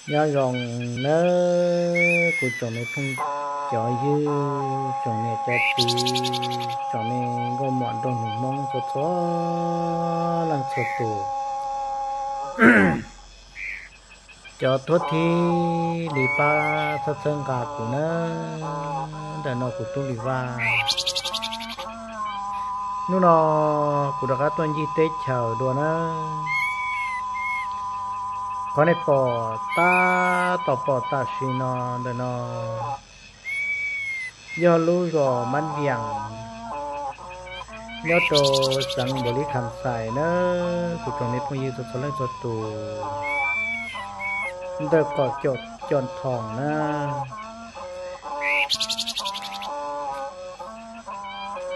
Nyob zoo nawb kuv tsoom me phooj cov ywg, tsoom niam cov txiv, tsoom me nkauj muam nraug nus Hmoob txhua txhua leej txhua tus. Cov thuab thib li pab txhawb txhawb nqa kuv nawb, ntawm no kuv tub Lis Vaj. Hnub no kuv rov qab tuaj ncig teb chaws dua nawb. Qhov nej pom tab tom pom tam sim no ntawm no yog lub zos Mab Vias, nyob rau xeev Npaus Lis Kham Xais nawb, kuv tsoom me phooj ywg txhua txhua leej txhua tus, ntawm qaum Cam Thoom na.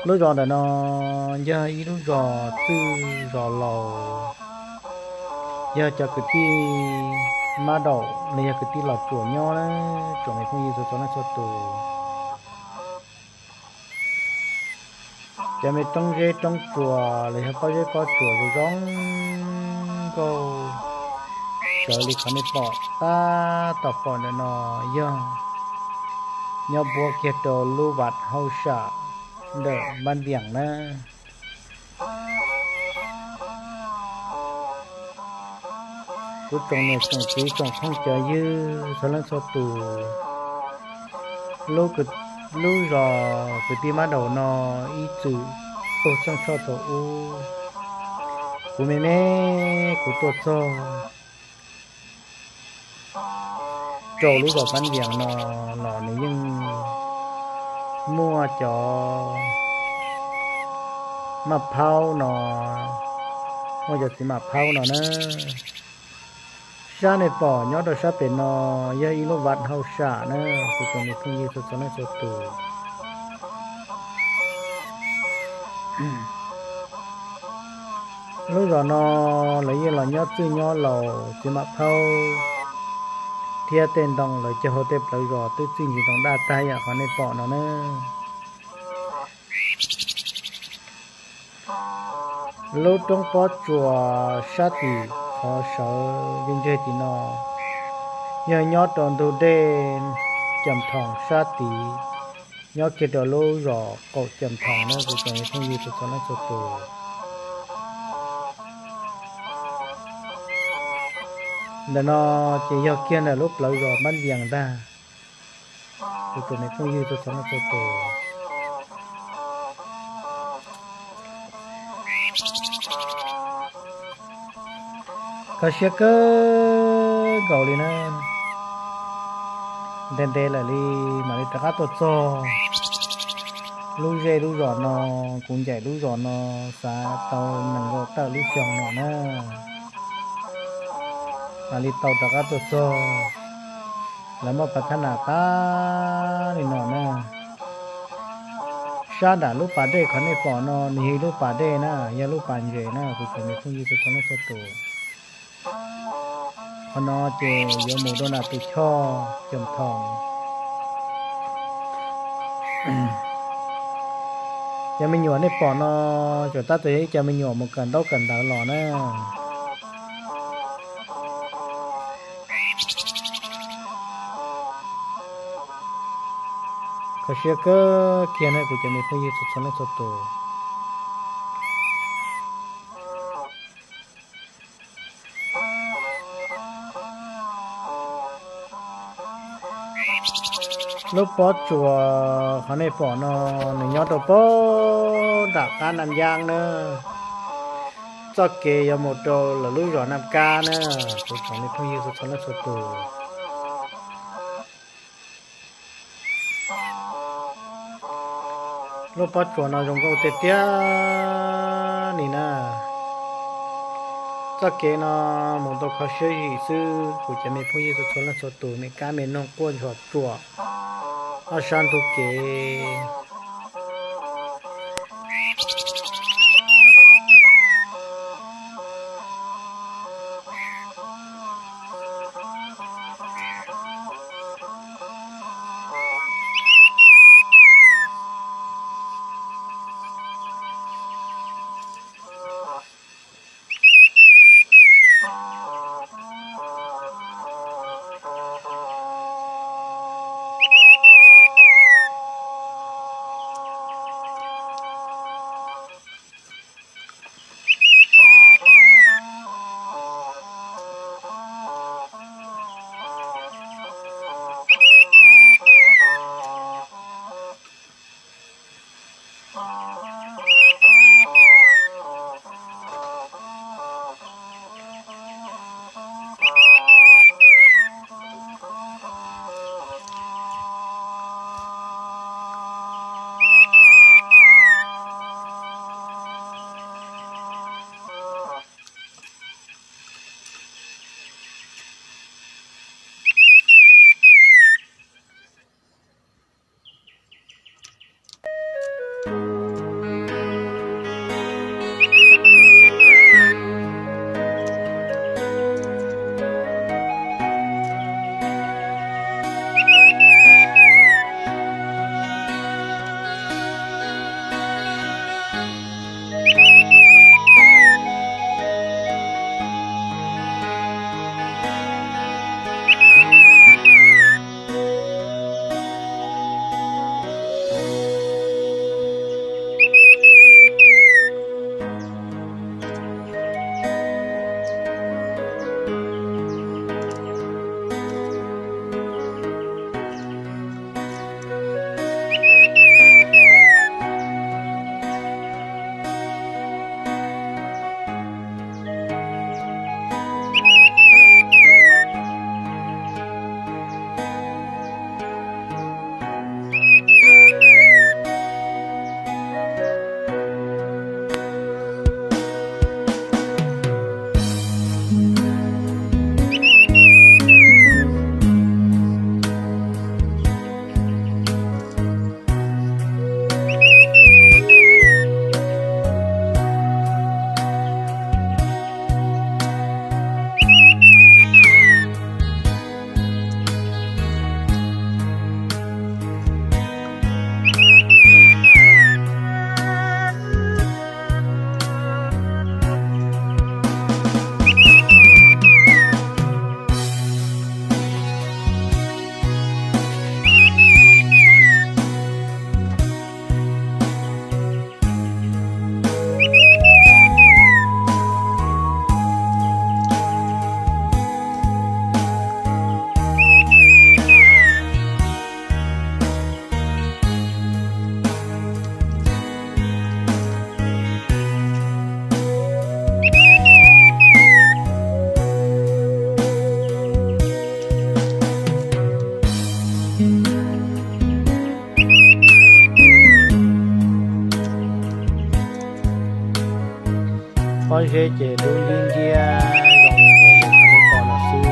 Lub zos ntawm no yog ib lub zos txwj zos laus, yog cov kwv tij mab daum los yog kwv tij los tsuas nyob na, tsoom me phooj ywg txhua txhua leej txhua tus. Cov me roob zeb roob tsuas los yog pob zeb pob tsuas zoo zoo nkauj, sawv li qhov nej pom tab tom pom ntawm no yog nyob npuab kiag rau lub vaj hauj sam ntawm Npab Vias na. Kuv tsoom niam tsoom txiv tsoom phooj cov ywg txhua leej txhua tus, lub zos kwv tij mab daum no ib txwm tuaj txheej tshoj thaum ub, kuv me me kuv tuaj txog rau lub zos Npab Vias no los nws yeej muaj cov maj phaub no, muaj cov txiv maj phaub no na. Sab nej pom nyob rau sab pem no yog ib lub vaj hauj sam na, kuv tsoom me phooj ywg txhua txhua leej txhua tus. Lub zos no lawv yeej los nyob txwj nyob laus, txiv maj phaub thiab tej ntoo lawv cog hauv tej plawv zos twb txij ntsis ntoo daj tag yam qhov nej pom no na. Lub roob pob tsuas sab tim qhov sawv ntseg tim no yog nyob rau ntug dej Cam Thoom sab tid, nyob kiag rau lub zos qaum Cam Thoom na, kuv tsoom me phooj ywg txhua txhua leej txhua tus. Ntawm no ces yog kiag ntawm lub plawv zos Npab Vias ntag, kuv tsoom me phooj ywg txhua txhua leej txhua tus. Kho siab kawg nkaus li na. Ntev ntev lawm li mam li rov qab tuaj txog lub zej lub zos no. Kuv ncaim lub zos no xav tau nees nkaum tawm lub xyoo no na, mam li tau rov qab tuaj txog. Lawv muab phav thab nas tag li no na. Sab nram lub pas dej qhov nej pom no nws yog ib lub pas dej na, yog lub pas ntses na, kuv tsoom me phooj ywg txhua txhua leej txhua tus. Qhov no ces yuav mus rau nram tus choj Cam Thoom. Cov me nyuam nej pom no tsuas tab tom yog ib co me nyuam mus kawm ntaub kawm ntawv los na. Kho siab kawg kiag na kuv cov me phooj ywg txhua txhua leej txhua tus. Lub pob tsuas qhov nej pom no nws nyob rau pob nram qab Nam Yaj na, txoj kev yuav mus rau lawv lub zos Nam Kab na, kuv tsoom me phooj ywg txhua txhua leej txhua tus. Lub pob tsuas no zoo nkauj tiag tiag li na. Txoj kev no mus tau kho siab zim xwb, kuv cov me phooj ywg txhua txhua leej txhua tus, me kab me noog quaj ntsuag tsuam ob sab ntug kev. Pob zeb ces dub nciab nciab zoo nkaus li qhov nej pom no xwb.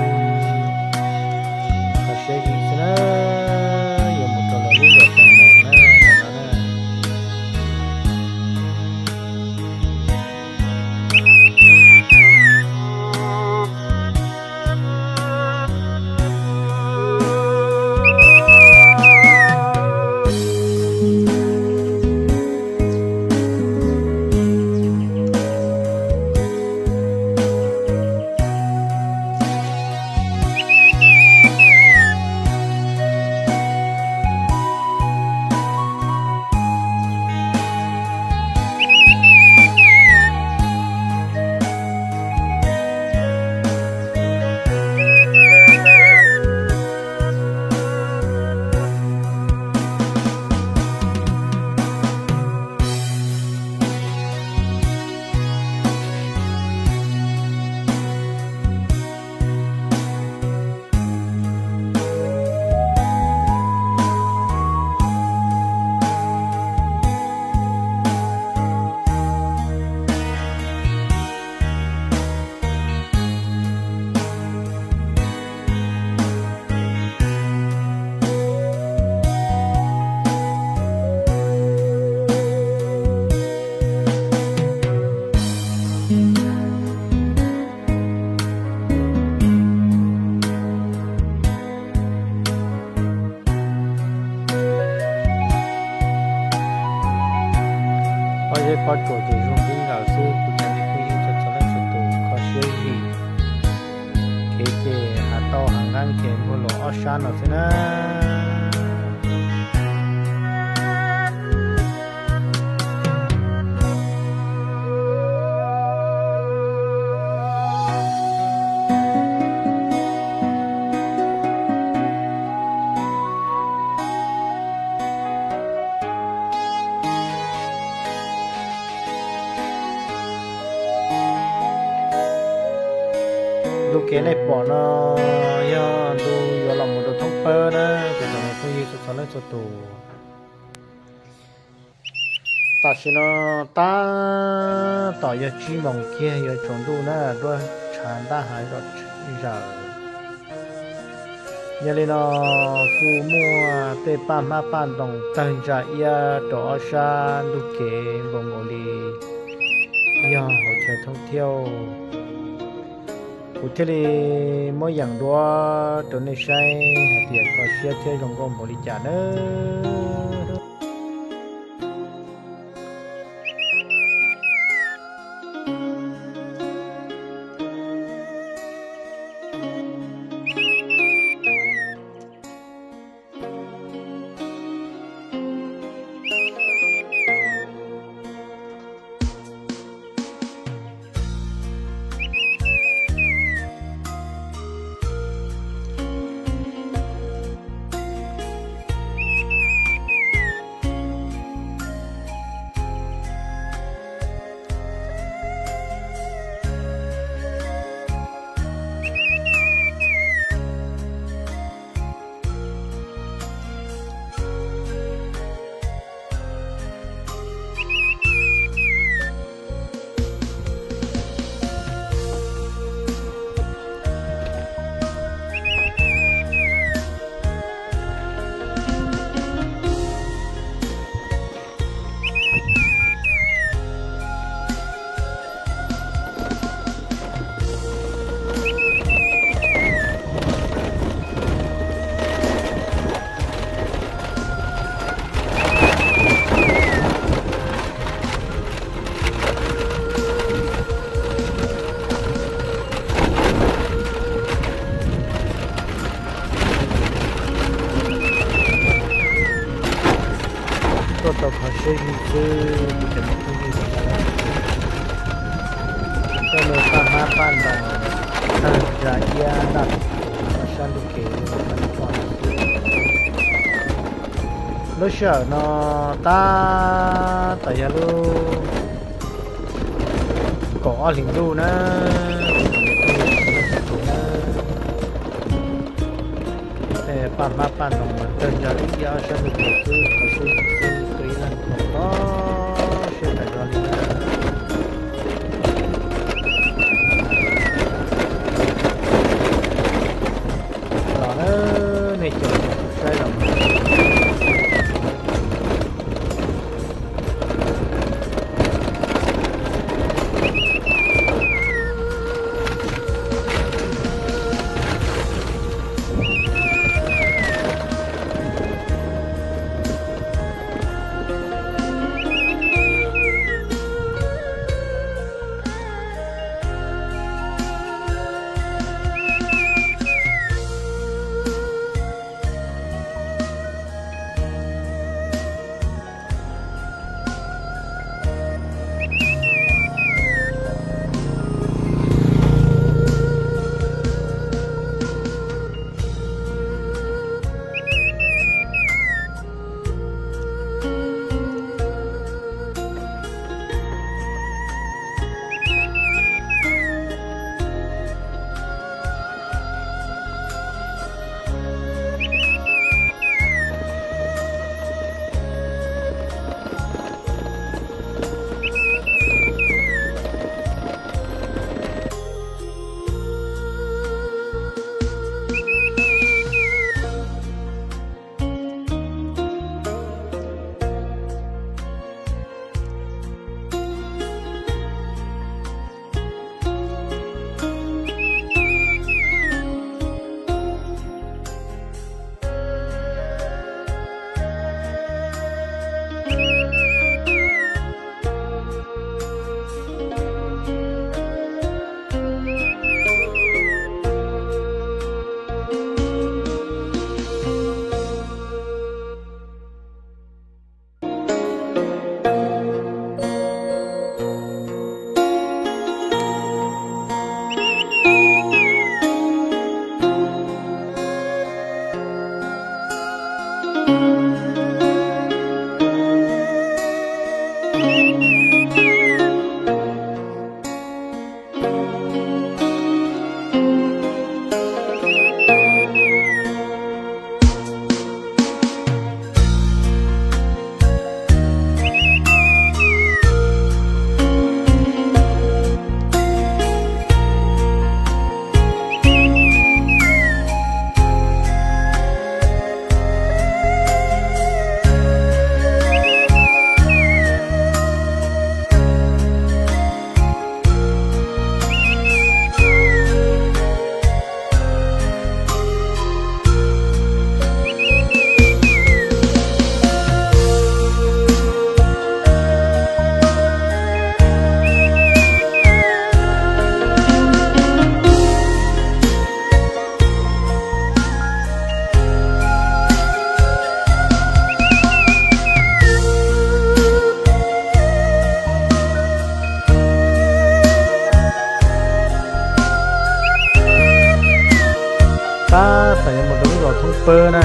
Kho siab zim xwb na, yuav mus rau lawv lub zos Xeem Nees na, ntawm no na. Pob zeb pob tsuas ces zoo nkaus xwb, kuv cov me phooj ywg txhua leej txhua tus kho siab zim. Kev ces hav tau hav nqeeb ces muaj los ob sab no xwb na. Ntu kev nej pom no yog ntu yuav los mus rau thoob pawg na, kuv cov me phooj ywg txhua leej txhua tus. Tam sim no tab tom yog tsib moos kiag yuav tsaus ntuj na, duab tshav ntab hav zom zaws. Yog li no kuj muaj tej paj hmab paj ntoos tawg ntsa iab rau ob sab ntug kev nkaus nkaus li yog hauv chaw thoob thiab. Kuv thiaj li muab yeem duab rau nej saib hais tias kho siab thiab zoo nkauj npaum li cas nawb. Tuaj tau kho siab zim xwb, kuv cov me phooj ywg, tej me paj hmab paj ntoos tawg ntsa iab ntaj ob sab ntug kev li qhov nej pom no xwb. Lub sij hawm no tab tom yog lub kaum ob hlis ntuj na, kuv cov me phooj ywg txhua leej txhua tus na. Tej paj hmab paj ntoos mas tawg ntsa ib ob sab ntug kev xwb, kho siab zim xwb, tus ib leeg khoom to siab tas zog li na. Tab tom yuav mus rau lub zos Thoob Pawg na,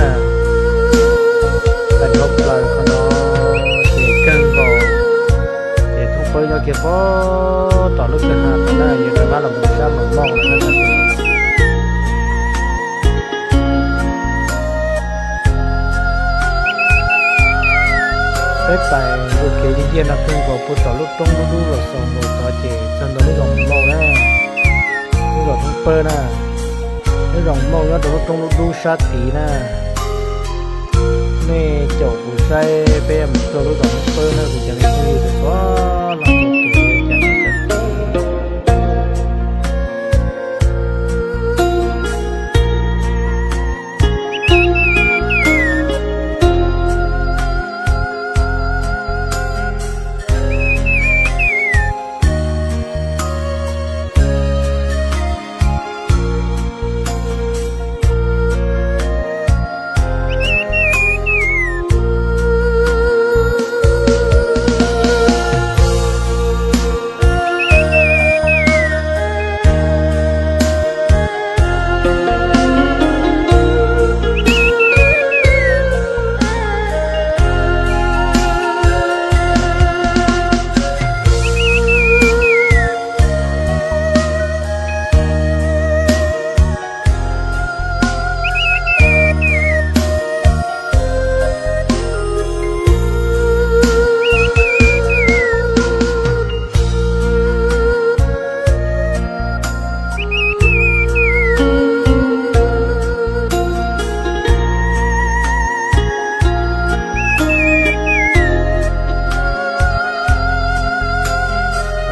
tais dhau plaws qhov no ces kawg nkaus, ces Thoob Pawg nyob kiag pem tom lub kwj ha tod na, yuav rov qab los mus sab Moos Mauj lawm na. Peb tais ua kev ncig ncig no kawg nkaus puag tom lub roob dub dub los xaus nkaus tod ces txog ntua lub zos Moos Mauj na, lub zos Thoob Pawg na. Lub zos Moos Mauj nyob rau lub roob dub dub sab tid na. Nej caum kuv saib peb mus txog lub zos Thoob Pawg na, kuv cov me phooj ywg txhua leej txhua tus, cov niam cov txiv.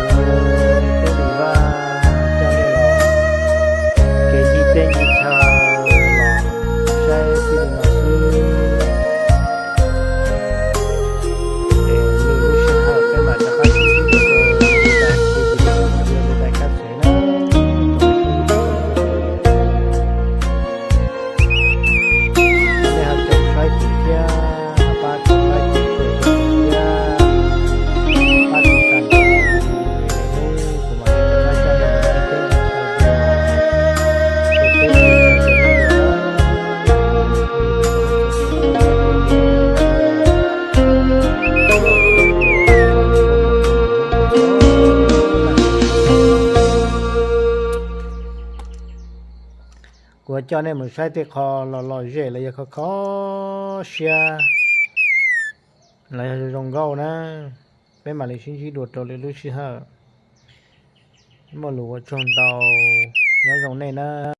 Kuv tub Lis Vaj coj nej los kev ncig teb ncig chaw los saib txij li no xwb. Es lwm lub sij hawm peb mam rov qab sib ntsib dua rau lwm daim video, lwm daim kab tsev na. Nej ho caum saib kuv thiab, pab kuv like, share thiab, pab tiv tas kuv, hnub kuv mam li rov qab coj nej mus ncig teb ncig chaw dua, ua ke peb sawv daws sawv daws na. Kuv coj nej mus saib tej qho lom lom zem los yog kho kho siab los yog zoo nkauj na. Peb mam li sib ntsib dua rau lwm lub sij hawm. Muaj lus ua tsaug ntau, nyob zoo nej na.